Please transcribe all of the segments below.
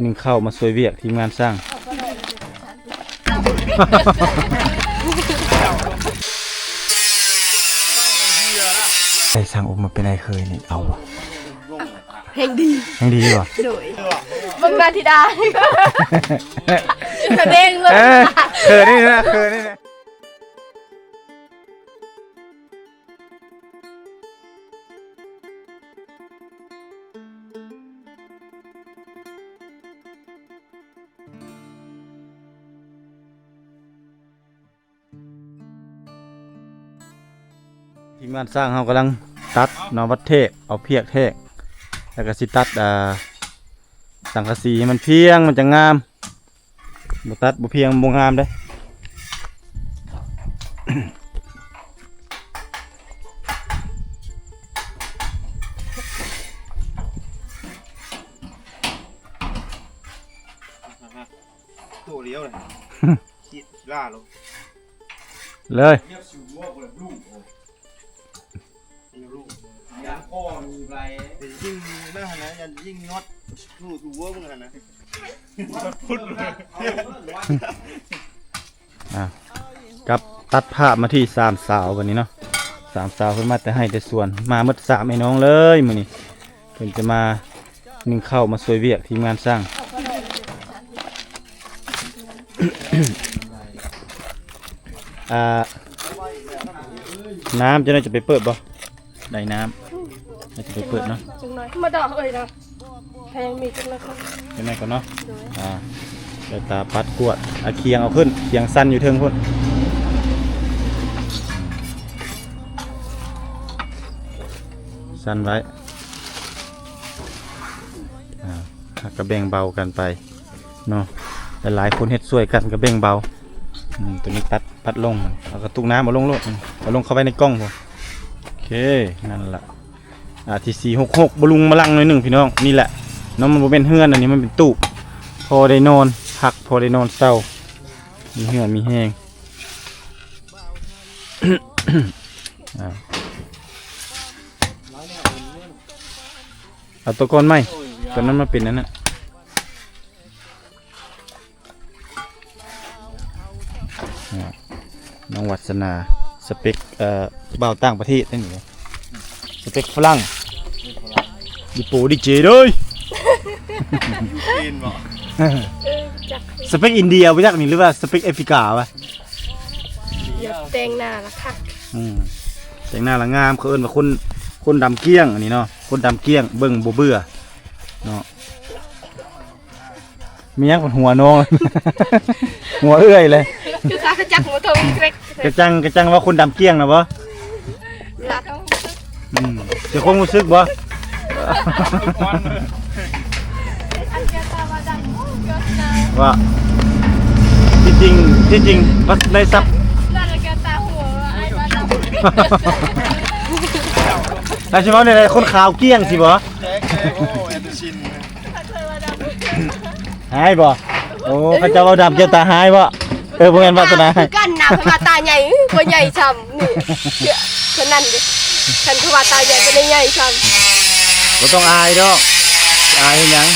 ໜຶ່ງເຂົ້າມາຊ່ວຍວຽກທີມງານຊ່າງ. ໄດ້ສ້າງອົບມາເປັນໄອ້ເຂີຍນີ້ ເອົາບໍ່? ແຮງດີ ແຮງດີບໍ່? ໂດຍ ເບິ່ງໜ້າທິດາ ສະແດງເລີຍ. ເອີ ເຂີນນີ້ນະ ເຂີນນີ້ນະ. ທີມງານຊ່າງເຮົາກຳລັງຕັດເນາະ ວັດແທກ ເອົາພຽກແທກ ແລ້ວກໍຊິຕັດ ອ່າ ສັງກະສີໃຫ້ມັນພຽງ ມັນຈະງາມ. ບໍ່ຕັດບໍ່ພຽງບໍ່ງາມເດ້. ໂຕດຽວເລີຍ ຂີ້ລ້າລົງ ເລີຍ. ຢາກພໍມີໄປ ໄປຍິງນະຫັ້ນນະ ຢ້ານຍິງຍອດ ຮູ້ຕົວເບິ່ງຫັ້ນນະ. ອ່າ ກັບຕັດພາບມາທີ່ສາມສາວບັດນີ້ເນາະ. ສາມສາວເພິ່ນມາແຕ່ໄຮ່ແຕ່ສວນ ມາໝົດສາມໄອ້ນ້ອງເລີຍມື້ນີ້. ເພິ່ນຈະມາ ໜຶ່ງເຂົ້າມາຊ່ວຍວຽກທີມງານຊ່າງ. ອ່າ ນ້ຳເຈົ້າໜ້ອຍຈະໄປເປີດບໍ່? ໄດ້ນ້ຳ ໜ້ອຍຈະໄປເປີດເນາະ. ມາດອກເອີຍນະ ແພງມີຈັກໜ້ອຍກ່ອນ ຈັກໜ້ອຍກ່ອນເນາະ. ໂດຍ ອ່າ ໄດ້ຕາປັດກວດ ອ່າ ຄຽງເອົາຂຶ້ນ ຄຽງສັ່ນຢູ່ເທິງພຸ້ນ ສັ່ນໄວ້. ອ່າ ເຮົາກໍແບ່ງເບົາກັນໄປເນາະ ຫຼາຍໆຄົນເຮັດຊ່ວຍກັນກໍແບ່ງເບົາ. ອືມ ຕົວນີ້ຕັດ ປັດລົງ ເອົາກະຕຸກນ້ຳເອົາລົງໂລດ ເອົາລົງເຂົ້າໄວ້ໃນກ່ອງພຸ້ນ. ໂອເຄ ນັ້ນລະ ອ່າ ທີສີ່ຫົກຫົກ ບໍ່ລຸງມາລັງໜ້ອຍໜຶ່ງພີ່ນ້ອງ. ນີ້ແຫຼະເນາະ ມັນບໍ່ແມ່ນເຮືອນ ອັນນີ້ມັນເປັນຕູບ ພໍໄດ້ນອນພັກ ພໍໄດ້ນອນເຊົາ ມີເຫື່ອມີແຮງ. ອ່າ ເອົາຕົວກ່ອນໃໝ່ ຕົວນັ້ນມາເປັນອັນນັ້ນ. ອ່າ ນ້ອງວັດສະໜາ ສະເປັກ ເອີ ບ່າວຕ່າງປະເທດນີ້ ສະເປັກຝຣັ່ງ ດີໂປດີເຈເດີຍ. ຢູເຄຣນບໍ? ເອີ ຈັກ ສະເປັກອິນເດຍບໍ່ຈັກນີ້ ຫຼືວ່າສະເປັກແອຟຣິກາວະ? ແຕ່ງໜ້າລະຄັກ ອືມ ແຕ່ງໜ້າລະງາມ ເຂົາເອີ້ນວ່າຄົນ ຄົນດຳກ້ຽງ ອັນນີ້ເນາະ ຄົນດຳກ້ຽງ ເບິ່ງບໍ່ເບື່ອເນາະ. ມີຫຍັງເປັນຫົວນ້ອງ ຫົວເອື້ອຍເລີຍ ຄືຄາກະຈັກຫົວໂຕເລັກ ກະຈັງ ກະຈັງວ່າຄົນດຳກ້ຽງນະບໍ? ອືມ ເຈົ້າຄວາມຮູ້ສຶກບໍ່? ວ່າ ທີ່ຈິງ ທີ່ຈິງ ໃນສັບ ແລ້ວຊິເວົ້າແນວໃດ ຄົນຂາວກ້ຽງຊິບໍ? ຮ້າຍບໍ່? ໂອ້ ເຂົາເຈົ້າເວົ້າດຳແກ້ວຕາຮ້າຍບໍ່? ເອີ ບໍ່ແມ່ນວາດສະໜາ ຄືກັນນະ ເພິ່ນວ່າຕາໃຫຍ່ ບໍ່ໃຫຍ່ຊ່ຳນີ້ ເພິ່ນນັ້ນເດ້ ຄັນເພິ່ນວ່າຕາໃຫຍ່ ເພິ່ນໄດ້ໃຫຍ່ຊ່ຳ. ບໍ່ຕ້ອງອາຍດອກ ອາຍເຮັດຫຍັງ?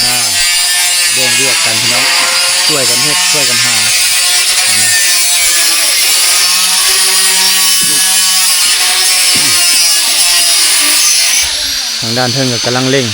ອ່າ ແບ່ງວຽກກັນພີ່ນ້ອງ ຊ່ວຍກັນເຮັດ ຊ່ວຍກັນຫາ. ທາງດ້ານເທິງກໍກຳລັງເລັ່ງ.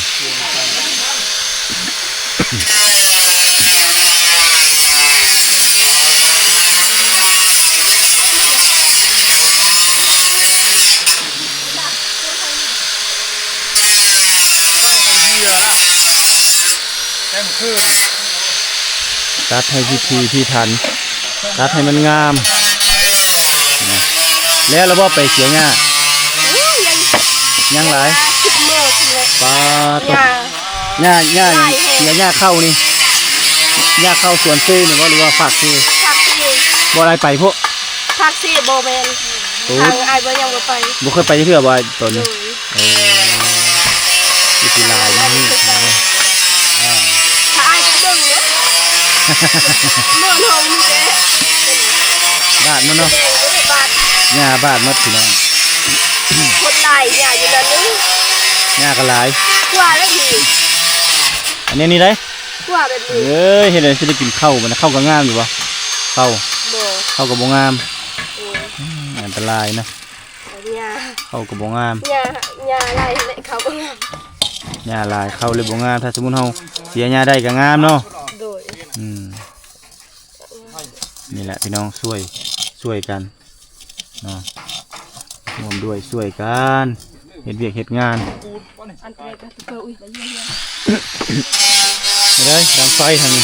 ຕັດໃຫ້ພິຖີພິຖັນ ຕັດໃຫ້ມັນງາມ. ແລ້ວລະບໍ່ໄປເສຍຫຍ້າ? ໂອ້ຍ ຍັງ ຍັງຫຼາຍ ສິບໂມງພຸ້ນແຫຼະ ປາດໂທ້ ຫຍ້າ ຫຍ້າ ຫຍ້າ ເສຍຫຍ້າເຂົ້ານີ້ ຫຍ້າເຂົ້າສວນເຊນີ້ບໍ່ ຫຼືວ່າຟາກເຊ? ຟາກເຊ ບໍ່ໄດ້ໄປພຸ້ນ ພາກສີ່ບໍ່ແມ່ນ ໂອ້ ທາງອ້າຍບໍ່ ຍັງບໍ່ໄປ ບໍ່ເຄີຍໄປຈັກເທື່ອບໍ່ອ້າຍຕອນນີ້? ໂດຍ ເອີ ຢູ່ທີ່ລາວນີ້ ອ່າ ຖ້າອ້າຍໄປເບິ່ງເດ້ ເມືອງເຮົາມີແຕ່ບາດມັນເນາະ ແດງເດ້ ບາດ ຫຍ້າບາດໝົດພີ່ນ້ອງ. ຍາກໍຫຼາຍ ກວ່າໄດ້ດີ ອັນນີ້ນີ້ໄດ໋ ກວ່າແບບນີ້ ເອີຍ ເຮັດໃດຊິໄດ້ກິນເຂົ້າບັດນີ້ ເຂົ້າກໍງາມຢູ່ບໍ່? ເຂົ້າ ບໍ່ ເຂົ້າກໍບໍ່ງາມ ໂອ້ຍ ອືມ ອັນຕະລາຍນະ ຫຍ້າ ເຂົ້າກໍບໍ່ງາມ ຫຍ້າ ຫຍ້າຫຼາຍແຫຼະ ເຂົ້າບໍ່ງາມ ຫຍ້າຫຼາຍ ເຂົ້າເລີຍບໍ່ງາມ ຖ້າສົມມຸດເຮົາເສຍຫຍ້າໄດ້ກໍງາມເນາະ ໂດຍ ອືມ ນີ້ແຫຼະພີ່ນ້ອງ ຊ່ວຍ ຊ່ວຍກັນເນາະ ຮ່ວມດ້ວຍຊ່ວຍກັນ ເຮັດວຽກເຮັດງານ ອັນເອີຍກໍຄືເປີອຸຍ ມາເດີ ດັງໄຟທາງນີ້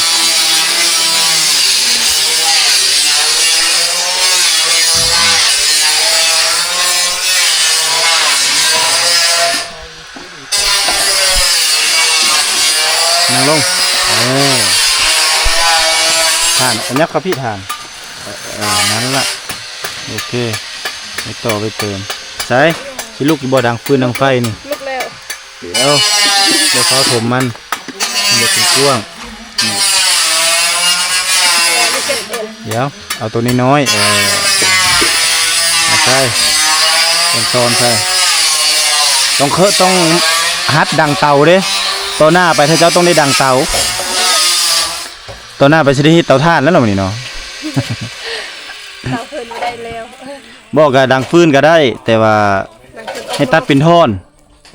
ນັ່ງລົງ ເອີ ທ່ານ ອັນຍັບເຂົ້າພີ້ທ່ານ ເອີ ເອີ ນັ້ນລະ ໂອເຄ ໄປຕໍ່ໄປເຕີມ ໃສ ຊິລຸກຢູ່ບໍ່ ດັງຟືນດັງໄຟນີ້ ລຸກແລ້ວ ດຽວ ດຽວເຂົາຖົມມັນ ມັນຈະກວ້າງ ດຽວ ເອົາໂຕນ້ອຍໆ ເອີ ເອົາໃສ່ ຕ້ອງສອນໃສ່ ຕ້ອງເຄີ ຕ້ອງຫັດດັງເຕົາເດ້ ຕໍ່ໜ້າໄປຖ້າເຈົ້າຕ້ອງໄດ້ດັງເຕົາ ຕໍ່ໜ້າໄປຊິໄດ້ເຮັດເຕົາຖ່ານແລ້ວເນາະ ມື້ນີ້ເນາະ ເຕົາເພິ່ນບໍ່ໄດ້ແລ້ວ ບໍ່ ກະດັງຟືນກະໄດ້ ແຕ່ວ່າໃຫ້ຕັດເປັນທ່ອນ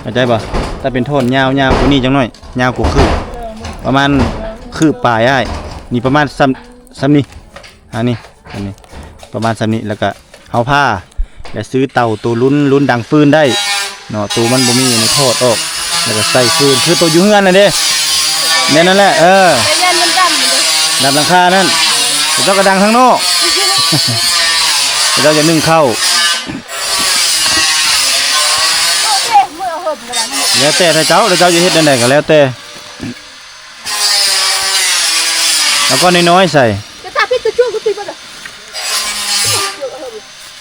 ເຂົ້າໃຈບໍ່? ຕັດເປັນທ່ອນຍາວ ຍາວກວ່ານີ້ຈັກໜ້ອຍ ຍາວກວ່າຄືບ ປະມານຄືບປາຍອ້າຍ ນີ້ປະມານຊ່ຳ ຊ່ຳນີ້ ຫານີ້ ອັນນີ້ ປະມານຊ່ຳນີ້ ແລ້ວກະເຮົາຜ່າ ແລ້ວຊື້ເຕົາໂຕລຸ້ນ ລຸ້ນດັງຟືນໄດ້ເນາະ ໂຕມັນບໍ່ມີໃນຖອດອອກ ແລ້ວກະໃສ່ຟືນ ຄືໂຕຢູ່ເຮືອນນັ້ນເດ້ ແນວນັ້ນແຫຼະ ເອີ ແຕ່ຢ້ານມັນດຳເດ້ ດຳຫຼັງຄານັ້ນ ເຂົາເຈົ້າກະດັງທາງນອກ ເຂົາເຈົ້າຢາກໜຶ້ງເຂົ້າ ແລ້ວແຕ່ເຈົ້າ ເຈົ້າຢາກເຮັດແນວໃດກະແລ້ວແຕ່ ເອົາກ້ອນນ້ອຍໆໃສ່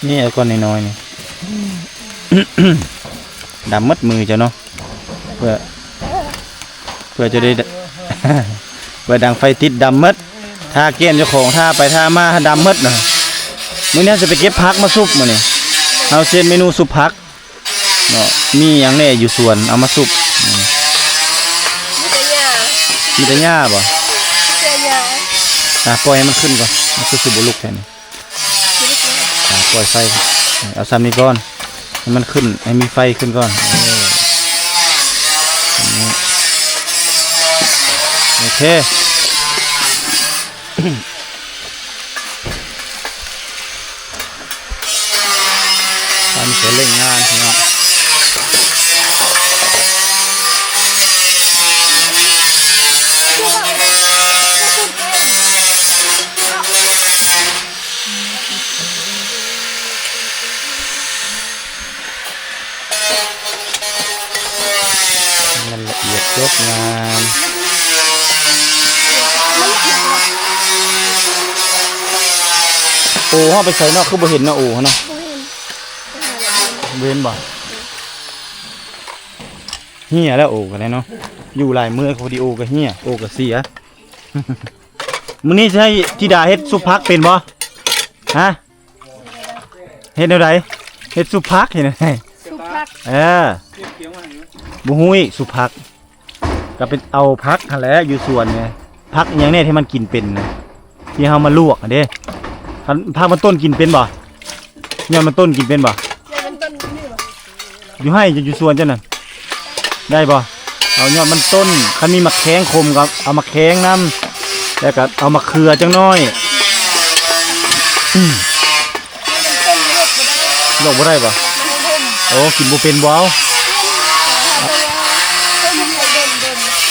ນີ້ ເອົາກ້ອນນ້ອຍໆນີ້ ດຳໝົດມືເຈົ້າເນາະ ເພື່ອ ເພື່ອຈະໄດ້ ເພື່ອດັງໄຟຕິດ ດຳໝົດ ທາແກ້ມເຈົ້າຂອງ ທາໄປທາມາ ດຳໝົດນະ ມື້ນີ້ເຮົາຊິໄປເກັບຜັກມາຊຸບ ມື້ນີ້ເຮົາຊິເຮັດເມນູຊຸບຜັກ ເນາະ ມີຫຍັງແດ່ຢູ່ສວນ ເອົາມາຊຸບ ອືມ ມີແຕ່ຫຍ້າ ມີແຕ່ຫຍ້າບໍ່? ມີແຕ່ຫຍ້າ ອ່ະ ປ່ອຍໃຫ້ມັນຂຶ້ນກ່ອນ ມັນຄືຊິບໍ່ລຸກແທ້ນີ້ ຊິລຸກແລ້ວ ອ່ະ ປ່ອຍໄຟ ເອົາຊ່ຳນີ້ກ່ອນ ໃຫ້ມັນຂຶ້ນ ໃຫ້ມີໄຟຂຶ້ນກ່ອນ ເອີ ໂອເຄ ອັນນີ້ກໍເລັ່ງງານພີ່ນ້ອງ ມັນລະອຽດສົດງາມ ໂອເຮົາໄປໃສເນາະ ຄືບໍ່ເຫັນເນາະ ໂອເຮົາເນາະ ບໍ່ເຫັນ ບໍ່ເຫັນບໍ່? ເຫ່ຍແລ້ວໂອກໍໄດ້ເນາະ ຢູ່ຫຼາຍມື້ ພໍດີໂອກໍເຫ່ຍ ໂອກໍເສຍ ມື້ນີ້ຊິໃຫ້ທິດາເຮັດຊຸບຜັກເປັນບໍ່? ຮະ? ເຮັດແນວໃດ? ເຮັດຊຸບຜັກ ເຮັດແນວໃດ? ຊຸບຜັກ ເອີ ບໍ່ຮູ້ອີກ ຊຸບຜັກ ກໍໄປເອົາຜັກຫັ້ນແຫຼະ ຢູ່ສວນນີ້ ຜັກອີ່ຫຍັງແດ່ທີ່ມັນກິນເປັນນະ ທີ່ເຮົາມາລວກຫັ້ນເດ້ ຄັນຜັກມັນຕົ້ນກິນເປັນບໍ່? ຍອດມັນຕົ້ນກິນເປັນບໍ່? ຍອດມັນຕົ້ນກິນເປັນບໍ່? ຢູ່ໄຮ່ ຢູ່ ຢູ່ສວນເຈົ້ານັ້ນ ໄດ້ບໍ່? ເອົາຍອດມັນຕົ້ນ ຄັນມີໝາກແຄງຂົມກໍເອົາໝາກແຄງນຳ ແລ້ວກໍເອົາໝາກເຂືອຈັກໜ້ອຍ ອືມ ລວກບໍ່ໄດ້ບໍ່? ໂອ້ ກິນບໍ່ເປັນບໍ່ເອົາ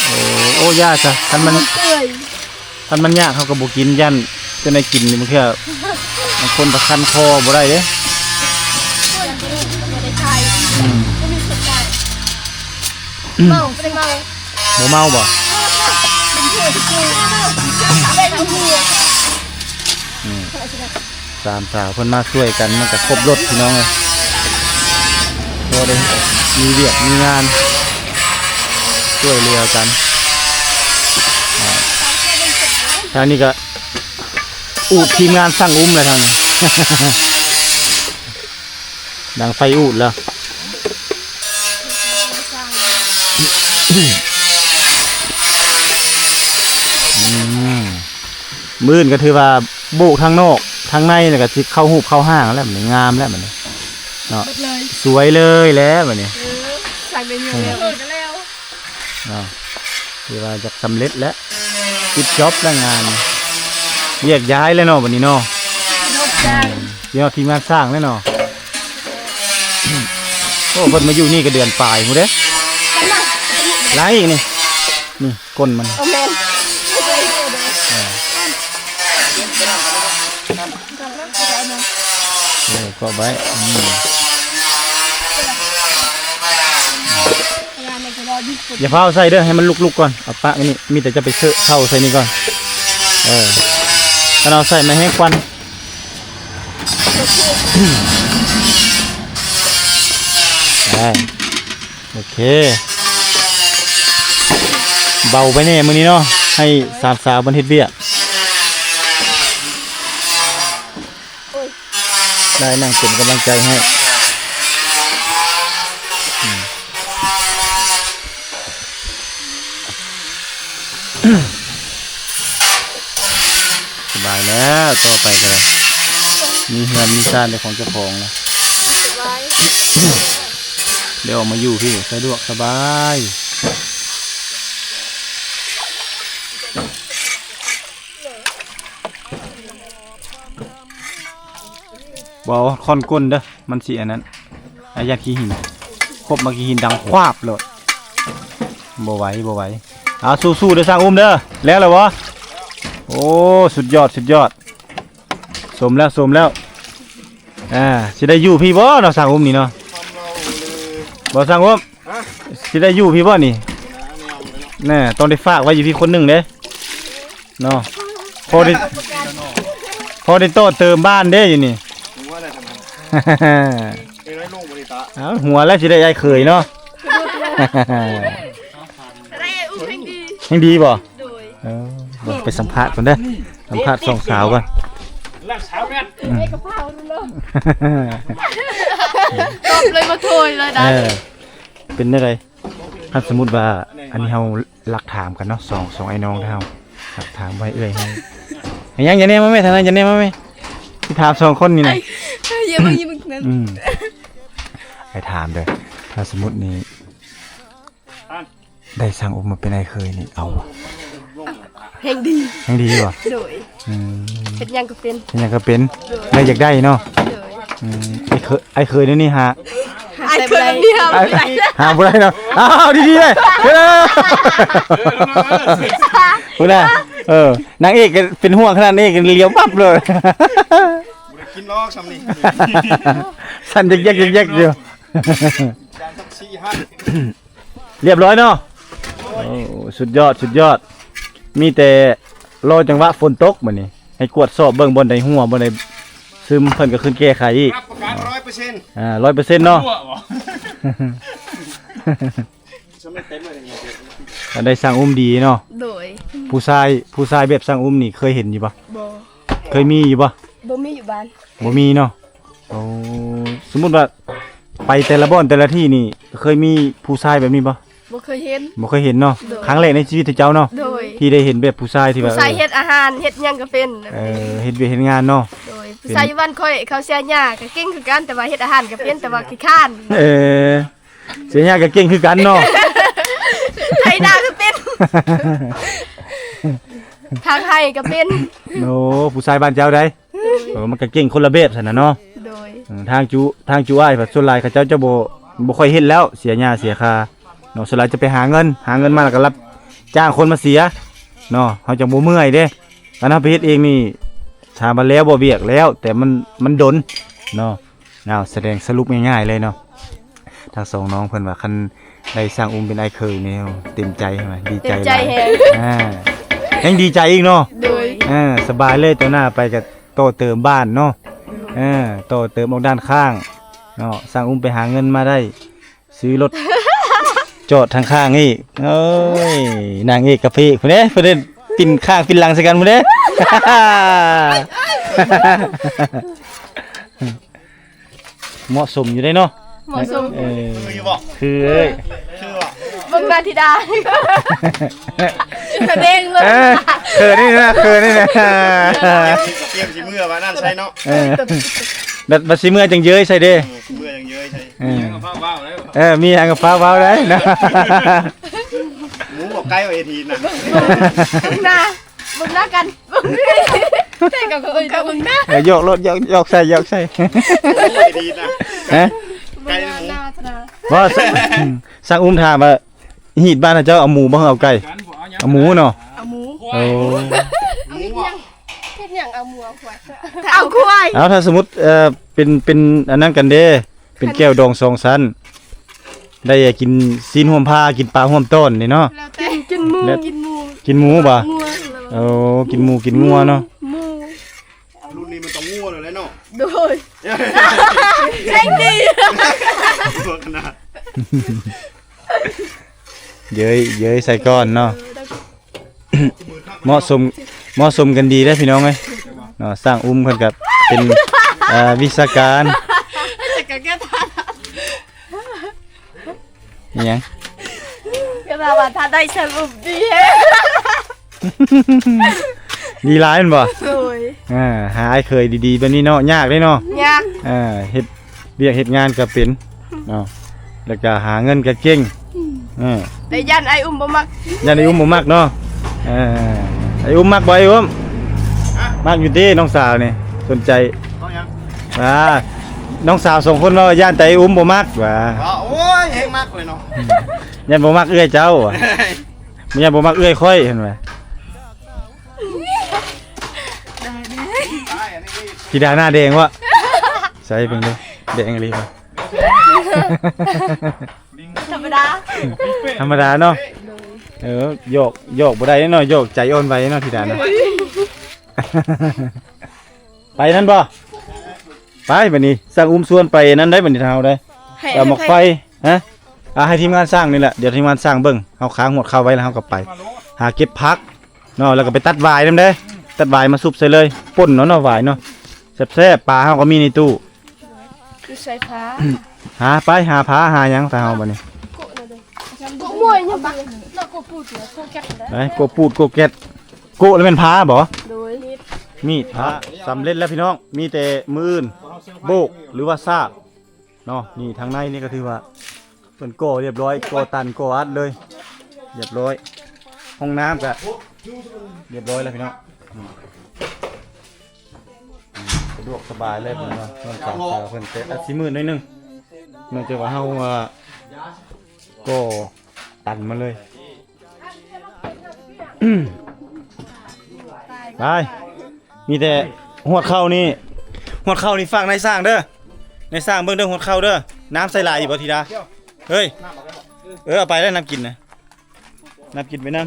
ໂອ້ ໂອ້ ຢ່າຊະ ຄັນມັນ ຄັນມັນຍາກເຮົາກໍບໍ່ກິນ ຢ້ານເຈົ້ານາຍກິນນີ້ ບາງເທື່ອບາງຄົນປະຄັນຄໍບໍ່ໄດ້ເດ້ ອືມ ເມົາ ບໍ່ໄດ້ເມົາ ບໍ່ເມົາບໍ່? ອືມ ສາມສາວເພິ່ນມາຊ່ວຍກັນ ມັນກໍຄົບລົດພີ່ນ້ອງເອີຍ ພໍໄດ້ມີວຽກມີງານ ຊ່ວຍເຫຼືອກັນ ທາງນີ້ກໍອູດ ທີມງານຊ່າງອຸ້ມແລ້ວທາງນີ້ ດັງໄຟອູດແລ້ວ. ອືມ ມື້ອື່ນກໍຖືວ່າໂບກທາງນອກທາງໃນ ແລ້ວກໍຊິເຂົ້າຮູບເຂົ້າຮ່າງແລ້ວ ບາດນີ້ງາມແລ້ວ ບາດນີ້ເນາະ ເບິດເລີຍ ສວຍເລີຍແລ້ວ ບາດນີ້ ເອີ ສ້າງໄດ້ຢູ່ແລ້ວ ເອີ ກໍແລ້ວເນາະ ຖືວ່າຈະສຳເລັດແລ້ວ ປິດຈອບແລ້ວງານ ແຍກຍ້າຍແລ້ວເນາະ ບາດນີ້ເນາະ ເປັນຫົດຈ້າງ ອືມ ຊິຮອດທີມງານສ້າງແລ້ວເນາະ ໂອ້ ເພິ່ນມາຢູ່ນີ້ກໍເດືອນປາຍພຸ້ນເດ້ ຫຼາຍອີກນີ້ ນີ້ ກົ້ນມັນ ໂອ້ ແມ່ນ ເອີ ເອີ ເກາະໄວ້ ອືມ ຢ່າຟ້າວໃສ່ເດີ ໃຫ້ມັນລຸກໆກ່ອນ ເອົາປະໄວ້ນີ້ ມີແຕ່ຈະໄປເຊາະເຂົ້າໃສ່ນີ້ກ່ອນ ເອີ ຄັນເອົາໃສ່ມັນແຮງຄວັນ ໄດ້ ໂອເຄ ເບົາໄປແດ່ມື້ນີ້ເນາະ ໃຫ້ສາມສາວເພິ່ນເຮັດວຽກ ໄດ້ນັ່ງເປັນກຳລັງໃຈໃຫ້ ອືມ. ສະບາຍແລ້ວ ຕໍ່ໄປກໍໄດ້ ມີເຮືອນມີຊານເປັນຂອງເຈົ້າຂອງແລ້ວ ສະບາຍ ໄດ້ອອກມາຢູ່ພີ້ ສະດວກສະບາຍ ບໍ່ເອົາຄ້ອນກົ້ນເດີ ມັນຊິອັນນັ້ນ ອາ ຢ້ານຂີ້ຫີນ ຄົບມາຂີ້ຫີນດັງຄວາບໂລດ ບໍ່ໄຫວ ບໍ່ໄຫວ ເອົາ ສູ້ໆເດີ ຊ່າງອຸ້ມເດີ ແລ້ວແລ້ວບໍ່? ໂອ້ ສຸດຍອດ ສຸດຍອດ ສົມແລ້ວ ສົມແລ້ວ ອ່າ ຊິໄດ້ຢູ່ພີ້ບໍ່ເນາະ ຊ່າງອຸ້ມນີ້ເນາະ ບໍ່ ຊ່າງອຸ້ມ ຊິໄດ້ຢູ່ພີ້ບໍ່ນີ້ ແນ່ ຕ້ອງໄດ້ຝາກໄວ້ຢູ່ພີ້ຄົນໜຶ່ງເດ້ ເນາະ ພໍໄດ້ ພໍໄດ້ຕໍ່ເຕີມບ້ານເດ້ຢູ່ນີ້ ຫົວແລ້ວ ເອີຍ ລົງບໍ່ໄດ້ຕາ ເອົ້າ ຫົວແລ້ວຊິໄດ້ອ້າຍເຂີຍເນາະ ໄດ້ອ້າຍອຸ້ມແຮງດີ ແຮງດີບໍ່? ໂດຍ ເອີ ເບິ່ງໄປສຳພາດກ່ອນເດີ ສຳພາດສອງສາວກ່ອນ ອືມ ເອກະພາວເລີຍ ຕອບເລີຍ ມາໂທຍເລີຍນະ ເອີ ເປັນແນວໃດ? ຄັນສົມມຸດວ່າ ອັນນີ້ເຮົາລັກຖາມກັນເນາະ ສອງ ສອງອ້າຍນ້ອງເຮົາ ລັກຖາມໄວ້ເອື້ອຍເຮົາ ຫຍັງ ຢ່າແນມມາແມ່ ທາງນັ້ນ ຢ່າແນມມາແມ່ ຊິຖາມສອງຄົນນີ້ນະ ຢ່າເບິ່ງ ຢ່າເບິ່ງນັ້ນ ອືມ ໃຫ້ຖາມເດີ ຖ້າສົມມຸດນີ້ ໄດ້ຊ່າງອຸ້ມມາເປັນອ້າຍເຂີຍນີ້ ເອົາບໍ່? ແຮງດີ ແຮງດີບໍ່? ໂດຍ ອືມ ເຮັດຫຍັງກໍເປັນ ເຮັດຫຍັງກໍເປັນ ໂດຍ ໄດ້ຢາກໄດ້ເນາະ ໂດຍ ອືມ ອ້າຍເຂີຍ ອ້າຍເຂີຍແນວນີ້ຫາ ອ້າຍເຂີຍແບບນີ້ຫາບໍ່ໄດ້ ຫາບໍ່ໄດ້ເນາະ ອ້າວ ດີໆເລີຍ ເອີ ພຸ້ນນະ ເອີ ນາງເອກກໍເປັນຫ່ວງຂະໜາດນີ້ ກໍຫຼຽວປັບເລີຍ ບໍ່ໄດ້ກິນດອກຊ່ຳນີ້ ສັ່ນແຢກໆໆຢູ່ ຢ່າງສັກສີ່ຫ້າ ລຽບຮ້ອຍເນາະ ໂອ້ ສຸດຍອດ ສຸດຍອດ ມີແຕ່ລໍຈັງຫວະຝົນຕົກບັດນີ້ ໃຫ້ກວດສອບເບິ່ງ ບ່ອນໃດຮົ່ວ ບ່ອນໃດຊຶມ ເພິ່ນກໍຂຶ້ນແກ້ໄຂອີກ ຮັບປະກັນຮ້ອຍເປີເຊັນ ອ່າ ຮ້ອຍເປີເຊັນເນາະ ອັນໃດຊ່າງອຸ້ມດີເນາະ ໂດຍ ຜູ້ຊາຍ ຜູ້ຊາຍແບບຊ່າງອຸ້ມນີ້ເຄີຍເຫັນຢູ່ບໍ່? ບໍ່ ເຄີຍມີຢູ່ບໍ່? ບໍ່ມີຢູ່ບ້ານ ບໍ່ມີເນາະ ໂອ້ ສົມມຸດວ່າໄປແຕ່ລະບ່ອນແຕ່ລະທີ່ນີ້ ເຄີຍມີຜູ້ຊາຍແບບນີ້ບໍ່? ບໍ່ເຄີຍເຫັນ ບໍ່ເຄີຍເຫັນເນາະ ໂດຍ ຄັ້ງແລກໃນຊີວິດເຈົ້າເນາະ ໂດຍ ທີ່ໄດ້ເຫັນແບບຜູ້ຊາຍທີ່ວ່າ ຜູ້ຊາຍເຮັດອາຫານ ເຮັດຫຍັງກໍເປັນ ເອີ ເຮັດວຽກເຮັດງານເນາະ ໂດຍ ຜູ້ຊາຍຢູ່ບ້ານຂ້ອຍເຂົາເສຍຫຍ້າກໍເກັ່ງຄືກັນ ແຕ່ວ່າເຮັດອາຫານກໍເປັນ ແຕ່ວ່າຂີ້ຄ້ານ ເອີ ເສຍຫຍ້າກໍເກັ່ງຄືກັນເນາະ ໄຖນາກໍເປັນ ທາງໄຮ່ກໍເປັນ ໂອ້ ຜູ້ຊາຍບ້ານເຈົ້າໃດ ໂດຍ ເອີ ມັນກໍເກັ່ງຄົນລະແບບຊັ້ນນະເນາະ ໂດຍ ເອີ ທາງຈຸ ທາງຈຸອ້າຍ ສ່ວນຫຼາຍເຂົາເຈົ້າຈະບໍ່ ບໍ່ຄ່ອຍເຮັດແລ້ວ ເສຍຫຍ້າເສຍຄາເນາະ ສ່ວນຫຼາຍຈະໄປຫາເງິນ ຫາເງິນມາແລ້ວກໍຮັບຈ້າງຄົນມາເສຍເນາະ ເຮົາຈັ່ງບໍ່ເມື່ອຍເດ້ ຄັນເຮົາໄປເຮັດເອງນີ້ ຖາມວ່າແລ້ວບໍ່ວຽກ ແລ້ວ ແຕ່ມັນ ມັນດົນເນາະ ເອົາ ສະແດງສະຫຼຸບງ່າຍໆເລີຍເນາະ ທັງສອງນ້ອງເພິ່ນວ່າຄັນໄດ້ຊ່າງອຸ້ມເປັນອ້າຍເຂີຍນີ້ ເຕັມໃຈ ເຫັນບໍ່ ດີໃຈຫຼາຍ ເຕັມໃຈແຮງ ອ່າ ແຮງດີໃຈອີກເນາະ ໂດຍ ອ່າ ສະບາຍເລີຍ ຕໍ່ໜ້າໄປກໍຕໍ່ເຕີມບ້ານເນາະ ເອີ ຕໍ່ເຕີມອອກດ້ານຂ້າງເນາະ ຊ່າງອຸ້ມໄປຫາເງິນມາໄດ້ ຊື້ລົດ ຈອດທາງຂ້າງອີກ ໂອ້ຍ ນາງເອກກະເພກພຸ້ນເດ້ ເພິ່ນໄດ້ປິ່ນຂ້າງປິ່ນຫຼັງໃສ່ກັນພຸ້ນເດ້ ເໝາະສົມຢູ່ເດ້ເນາະ ເໝາະສົມ ເອີ ຄືຢູ່ບໍ່? ຄືເອີຍ ຄືບໍ່? ເບິ່ງໜ້າທິດາ ສະແດງເລີຍ ເອີ ເຂີນນີ້ນະ ເຂີນນີ້ນະ ຕຽມຊິເມືອວ່ານັ້ນໃສ່ເນາະ ເອີ ບັດ ບັດຊິເມືອຈັ່ງເຍີ້ຍໃສ່ເດ້ ເອີ ຊິເມືອຈັ່ງເຍີ້ຍໃສ່ ເອີ ມີຫຍັງກໍຟ້າວເວົ້າໄດ້ ເອີ ມີຫຍັງກໍຟ້າວເວົ້າໄດ້ນະ ໝູບໍ່ໄກ່ວ່າເຮັດຫີນນະ ເບິ່ງໜ້າ ເບິ່ງໜ້າກັນ ເບິ່ງ ແຕ່ກໍເອີ້ຍ ເບິ່ງໜ້າ ເອີ ຢອກໂລດ ຢອກ ຢອກໃສ່ ຢອກໃສ່ ເຮັດຫີນນະ ຮະ ໄກ່ໝູ ວ່າ ອືມ ຊ່າງອຸ້ມຖາມວ່າ ຮີດບ້ານເຈົ້າເອົາໝູບໍ່ ເອົາໄກ່ ເອົາໝູເນາະ ເອົາໝູ ໂອ້ ເອົາຫຍັງ ເຮັດຫຍັງເອົາໝູເອົາຄວາຍ ເອົາຄວາຍ ເອົາ ຖ້າສົມມຸດ ເອີ ເປັນ ເປັນອັນນັ້ນກັນເດ້ ເປັນແກ້ວດອງສອງຊັ້ນ ໄດ້ກິນຊີ້ນຮ່ວມພາ ກິນປາຮ່ວມຕ້ອນນີ້ເນາະ ແລ້ວແຕ່ ກິນ ກິນໝູ ແລ້ວ ກິນໝູ ກິນໝູບໍ່ ໂອ້ ກິນໝູ ກິນງົວເນາະ ໝູ ລຸ້ນນີ້ມັນຕ້ອງງົວແລ້ວແຫຼະເນາະ ໂດຍ ແຮງດີ ຕົວຂະໜາດ ເຍີ້ຍ ເຍີ້ຍໃສ່ກ່ອນເນາະ ເອີ ເໝາະສົມ ເໝາະສົມກັນດີເດ້ພີ່ນ້ອງເອີຍເນາະ ຊ່າງອຸ້ມເພິ່ນກໍເປັນ ເອີ ວິຊາການ ແຕ່ກໍແກ້ທານ ອີຫຍັງ ກໍວ່າຖ້າໄດ້ຊ່າງອຸ້ມດີແຮງ ດີຫຼາຍແມ່ນບໍ່ ໂດຍ ອ່າ ຫາອ້າຍເຂີຍດີໆແບບນີ້ເນາະ ຍາກເດ້ເນາະ ຍາກ ເອີ ເຮັດວຽກເຮັດງານກໍເປັນເນາະ ແລ້ວກໍຫາເງິນກໍເກັ່ງ ເອີ ແຕ່ຢ້ານອ້າຍອຸ້ມບໍ່ມັກ ຢ້ານອ້າຍອຸ້ມບໍ່ມັກເນາະ ເອີ ອ້າຍອຸ້ມມັກບໍ່ ອ້າຍອຸ້ມ ຮະ ມັກຢູ່ຕິນ້ອງສາວນີ້ ສົນໃຈ ເອົາຫຍັງ ອ່າ ນ້ອງສາວສອງຄົນເວົ້າຢ້ານແຕ່ອ້າຍອຸ້ມບໍ່ມັກວ່າ ວ່າ ໂອ້ຍ ແຮງມັກເລີຍເນາະ ຢ້ານບໍ່ມັກເອື້ອຍເຈົ້າວ່າ ບໍ່ ຢ້ານບໍ່ມັກເອື້ອຍຂ້ອຍຫັ້ນວ່າ ທິດາໜ້າແດງວະ ໃສ່ເບິ່ງເດີ ແດງອີ່ຫຼີວະ ທຳມະດາ ທຳມະດາເນາະ ເອີ ຢອກ ຢອກບໍ່ໄດ້ເນາະ ຢອກໃຈອ່ອນໄຫວເນາະ ທິດາເນາະ ໄປນັ້ນບໍ່ ໄປບັດນີ້ ຊ່າງອຸ້ມຊວນໄປນັ້ນໄດ້ບັດນີ້ ເຮົາໄດ້ ໃຫ້ ເອົາໝາກໄຟ ໃຫ້ ຮະ ອ່າ ໃຫ້ທີມງານຊ່າງນີ້ແຫຼະ ດຽວທີມງານຊ່າງເບິ່ງ ເຮົາຄ້າງຮວດເຂົ້າໄວ້ແລ້ວ ເຮົາກໍໄປຫາເກັບຜັກເນາະ ແລ້ວກໍໄປຕັດຫວາຍນຳເດ້ ຕັດຫວາຍມາຊຸບໃສ່ເລີຍ ປົ່ນເນາະ ເນາະ ຫວາຍເນາະ ແຊບໆ ປາເຮົາກໍມີໃນຕູ້ ຢູ່ໃສຜາ ຫາໄປ ຫາຜາ ຫາຫຍັງຕາເຮົາບັດນີ້ ໂກະມວຍຫຍັງປະ ໂກະປູດ ໂກະແກັດ ໄປ ໂກະປູດ ໂກະແກັດ ໂກະແລ້ວແມ່ນຜາບໍ່ ໂດຍ ມີດ ຜາ ສຳເລັດແລ້ວພີ່ນ້ອງ ມີແຕ່ມື້ອື່ນໂບກ ຫຼືວ່າສາບເນາະ ນີ້ທາງໃນນີ້ກໍຖືວ່າ ເພິ່ນກໍ່ຮຽບຮ້ອຍ ກໍ່ຕັນ ກໍ່ອັດເລີຍ ຮຽບຮ້ອຍ ຫ້ອງນ້ຳກະຮຽບຮ້ອຍແລ້ວພີ່ນ້ອງ ອືມ ສະດວກສະບາຍເລີຍເພິ່ນວ່າ ເພິ່ນກະ ເອີ ເພິ່ນແຕ່ອັດຊິມືດໜ້ອຍໜຶ່ງ ເນື່ອງຈາກວ່າເຮົາ ເອີ ກໍ່ຕັນມາເລີຍ ໄປ ມີແຕ່ຮວດເຂົ້ານີ້ ຮວດເຂົ້ານີ້ຝາກນາຍຊ່າງເດີ ນາຍຊ່າງເບິ່ງເດີ ຮວດເຂົ້າເດີ ນ້ຳໃສ່ຫຼາຍຢູ່ບໍ່ທິດາ ເຮີ້ຍ ເອີ ເອົາໄປແລ້ວນ້ຳກິນນະ ນ້ຳກິນໄປນຳ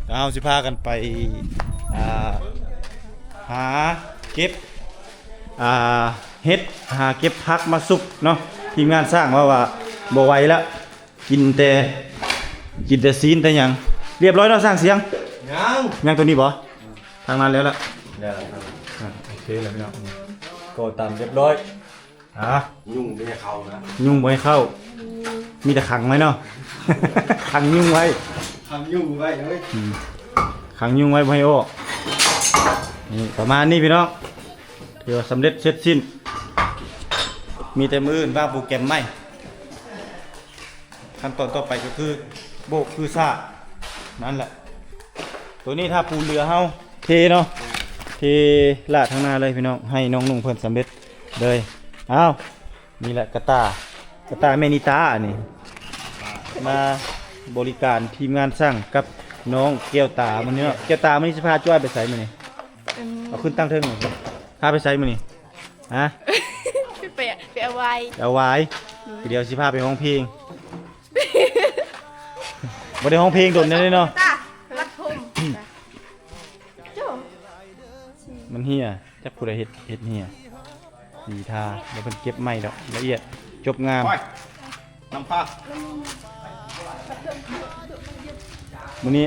ແລ້ວເຮົາຊິພາກັນໄປ ອ່າ ຫາເກັບ ອ່າ ເຫັດ ຫາເກັບຜັກມາຊຸບເນາະ ທີມງານຊ່າງວ່າ ວ່າບໍ່ໄຫວແລ້ວ ກິນແຕ່ ກິນແຕ່ຊີ້ນແຕ່ຫຍັງ ຮຽບຮ້ອຍເນາະຊ່າງສຽງ ຍັງ ຍັງໂຕນີ້ບໍ່ ທາງນັ້ນແລ້ວລະ ແລ້ວລະ ອ່າ ໂອເຄແລ້ວພີ່ນ້ອງ ກໍຕາມຮຽບຮ້ອຍ ອ່າ ຍຸງບໍ່ໃຫ້ເຂົ້ານະ ຍຸງບໍ່ໃຫ້ເຂົ້າ ມີແຕ່ຂັງໄວ້ເນາະ ຂັງຍຸງໄວ້ ຂັງຍຸງໄວ້ເອີຍ ອືມ ຂັງຍຸງໄວ້ບໍ່ໃຫ້ອອກ ນີ້ປະມານນີ້ພີ່ນ້ອງ ຖືວ່າສຳເລັດເສັດສິ້ນ ມີແຕ່ມື້ອື່ນວາງໂປຣແກຣມໃໝ່ ຂັ້ນຕອນຕໍ່ໄປກໍຄືໂບກຄືສາກ ນັ້ນແຫຼະ ໂຕນີ້ຖ້າປູນເຫຼືອເຮົາເທເນາະ ເທລາດທາງໜ້າເລີຍພີ່ນ້ອງ ໃຫ້ນ້ອງນຸ່ງເພິ່ນສຳເລັດເລີຍ ອ້າວ ນີ້ແຫຼະກະຕ່າ ກະຕ່າແມ່ນິຕາອັນນີ້ ມາບໍລິການທີມງານຊ່າງກັບນ້ອງແກ້ວຕາມື້ນີ້ເນາະ ແກ້ວຕາມື້ນີ້ຊິພາຈ້ອຍໄປໃສມື້ນີ້ ເອົາຂຶ້ນຕັ້ງເທິງ ພາໄປໃສມື້ນີ້ ຮະ ໄປ ໄປເອົາວາຍ ໄປເອົາວາຍ ໂດຍ ດຽວຊິພາໄປຮ້ອງເພງ ບໍ່ໄດ້ຮ້ອງເພງດົນແລ້ວເນາະ ລັດຜົມ ມັນເຫ່ຍ ຈັກຜູ້ໃດເຮັດ ເຮັດເຫ່ຍ ສີທາ ແລ້ວເພິ່ນເກັບໃໝ່ດອກ ລະອຽດ ຈົບງາມ ນ້ຳພາ ມື້ນີ້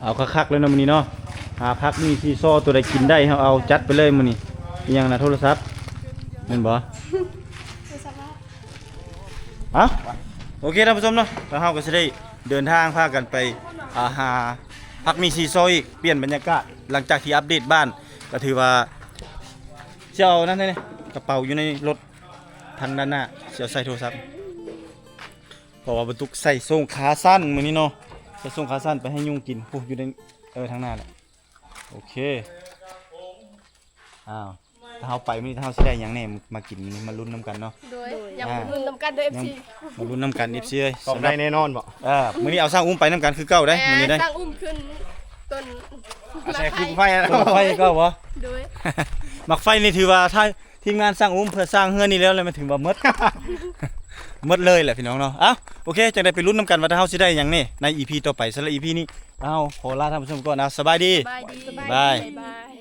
ເອົາຄັກໆເລີຍເນາະ ມື້ນີ້ເນາະ ຫາຜັກມີຊີຊໍ ຕົວໃດກິນໄດ້ເຮົາເອົາ ຈັດໄປເລີຍມື້ນີ້ ອີຫຍັງນະ ໂທລະສັບ ແມ່ນບໍ່? ເອົ້າ ໂອເຄ ທ່ານຜູ້ຊົມເນາະ ແລ້ວເຮົາກໍຊິໄດ້ເດີນທາງພາກັນໄປ ອ່າ ຫາພັກມີຊີຊໍອີກ ປ່ຽນບັນຍາກາດ ຫຼັງຈາກທີ່ອັບເດດບ້ານ ກໍຖືວ່າຊິເອົານັ້ນໃຫ້ແດ່ ກະເປົາຢູ່ໃນລົດທາງດ້ານໜ້າ ຊິເອົາໃສ່ໂທລະສັບ ເພາະວ່າບັນທຸກໃສ່ໂສ້ງຂາສັ້ນມື້ນີ້ເນາະ ໃສ່ໂສ້ງຂາສັ້ນໄປໃຫ້ຍຸງກິນ ໂອ້ ຢູ່ໃນ ເອີ ທາງໜ້າແຫຼະ ໂອເຄ ອ້າວ ຖ້າເຮົາໄປມື້ນີ້ ຖ້າເຮົາຊິໄດ້ຫຍັງແດ່ມາກິນມື້ນີ້ ມາລຸ້ນນຳກັນເນາະ ໂດຍ ຍັງ ອ່າ ມາລຸ້ນນຳກັນເດີ ເອັຟຊີ ມາລຸ້ນນຳກັນ ເອັຟຊີເອີຍ ຕ້ອງໄດ້ແນ່ນອນບໍ? ເອີ ມື້ນີ້ເອົາຊ່າງອຸ້ມໄປນຳກັນຄືເກົ່າເດ້ ເອີ ມື້ນີ້ເດ້ ຊ່າງອຸ້ມຂຶ້ນຕົ້ນ ເອົາໃສ່ ໝາກໄຟ ຄືໄຟເນາະ ໝາກໄຟຄືເກົ່າບໍ? ໂດຍ ໝາກໄຟນີ້ຖືວ່າ ຖ້າທີມງານຊ່າງອຸ້ມເພື່ອສ້າງເຮືອນນີ້ແລ້ວ ແລ້ວແມ່ນຖືວ່າໝົດ ໝົດເລີຍແຫຼະພີ່ນ້ອງເນາະ ເອົ້າ ໂອເຄ ຈັ່ງໃດໄປລຸ້ນນຳກັນວ່າ ຖ້າເຮົາຊິໄດ້ຫຍັງແດ່ໃນອີພີຕໍ່ໄປ ສຳລັບອີພີນີ້ ເຮົາຂໍລາທ່ານຜູ້ຊົມກ່ອນ ເອົາ ສະບາຍດີ ສະບາຍດີ ບາຍ ບາຍ ບາຍ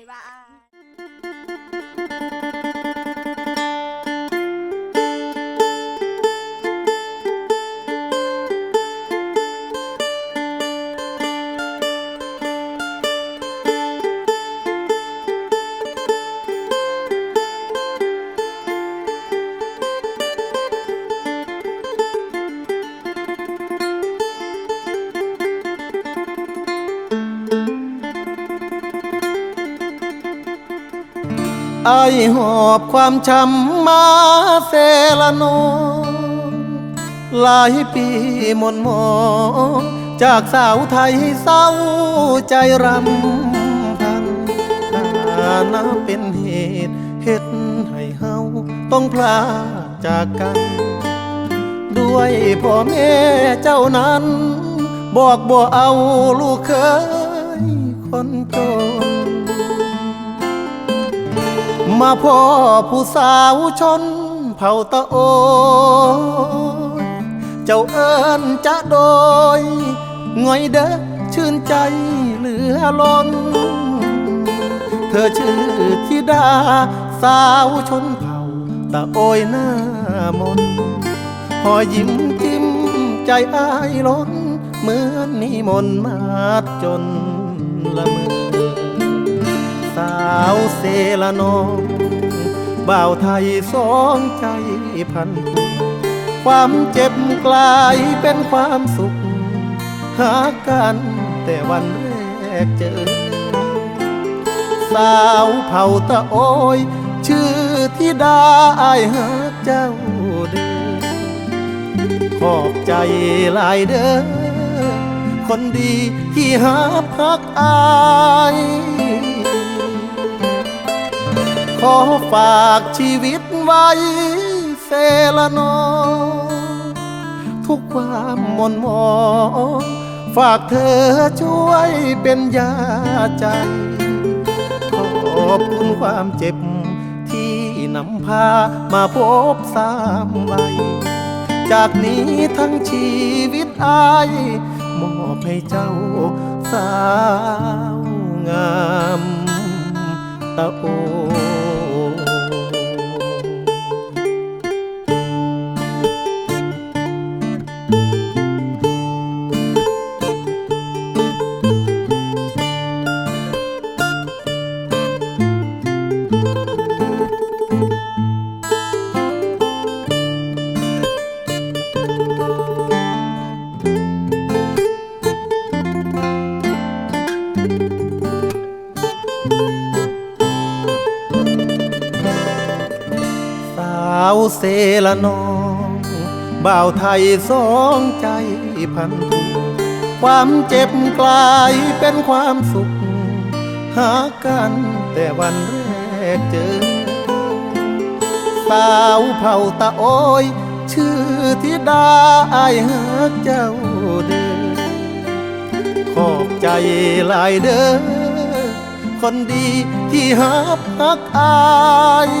ອ້າຍຫອບຄວາມຊ້ຳມາເຊລະນອງ ຫຼາຍປີໝົນໝອງ ຈາກສາວໄທເສົ້າໃຈຣຳພັນ ຖານະເປັນເຫດ ເຮັດໃຫ້ເຮົາຕ້ອງພລາກຈາກກັນ ດ້ວຍພໍ່ແມ່ເຈົ້ານັ້ນ ບອກບໍ່ເອົາລູກເຂີຍຄົນຈົນ ມາພໍ້ຜູ້ສາວຊົນເຜົ່າຕະໂອຍ ເຈົ້າເອີ້ນຈະໂດຍ ງອຍເດີ ຊື່ນໃຈເຫຼືອລົ້ນ ເທີຊື່ທິດາສາວຊົນເຜົ່າຕະໂອຍໜ້າມົນ ຮອຍຍິ້ມຈິ້ມໃຈອ້າຍລົ້ນ ເໝືອນມີມົນມາຈົນລະເມີ ສາວເຊລະນອງ ບ່າວໄທສອງໃຈພັນ ຄວາມເຈັບກລາຍເປັນຄວາມສຸກ ຮັກກັນແຕ່ວັນແລກເຈີ ສາວເຜົ່າຕະໂອຍ ຊື່ທິດາ ອ້າຍຮັກເຈົ້າເດີ ຂອບໃຈຫຼາຍເດີ ຄົນດີທີ່ຮັບຮັກອ້າຍ ຂໍຝາກຊີວິດໄວ້ ເຊລະນອງ ທຸກຄວາມໝົນໝອງ ຝາກເທີຊ່ວຍເປັນຢາໃຈ ຂອບຄຸນຄວາມເຈັບ ທີ່ນຳພາມາພົບຊ້ຳໄວ ຈາກນີ້ທັງຊີວິດອ້າຍ ມອບໃຫ້ເຈົ້າສາວງາມ ຕະໂອ. ສາວເຊລະນອງ ບ່າວໄທສອງໃຈພັນຜູກ ຄວາມເຈັບກລາຍເປັນຄວາມສຸກ ຮັກກັນແຕ່ວັນແລກເຈີ ສາວເຜົ່າຕະໂອຍ ຊື່ທິດາ ອ້າຍຮັກເຈົ້າເດີ ຂອບໃຈຫຼາຍເດີ ຄົນດີທີ່ຮັບຮັກອ້າຍ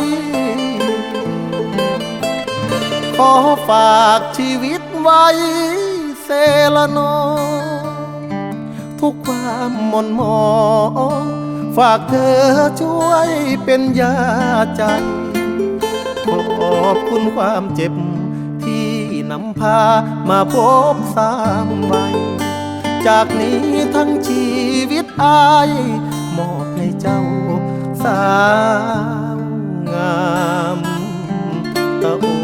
ຂໍຝາກຊີວິດໄວ້ເຊລະນອງ ທຸກຄວາມໝົນໝອງ ຝາກເທີຊ່ວຍເປັນຢາໃຈ ຂອບຄຸນຄວາມເຈັບທີ່ນຳ ພາມາພົບຊ້ຳໄວ ຈາກນີ້ທັງຊີວິດອ້າຍ ມອບໃຫ້ເຈົ້າສາວງາມຕະໂອ.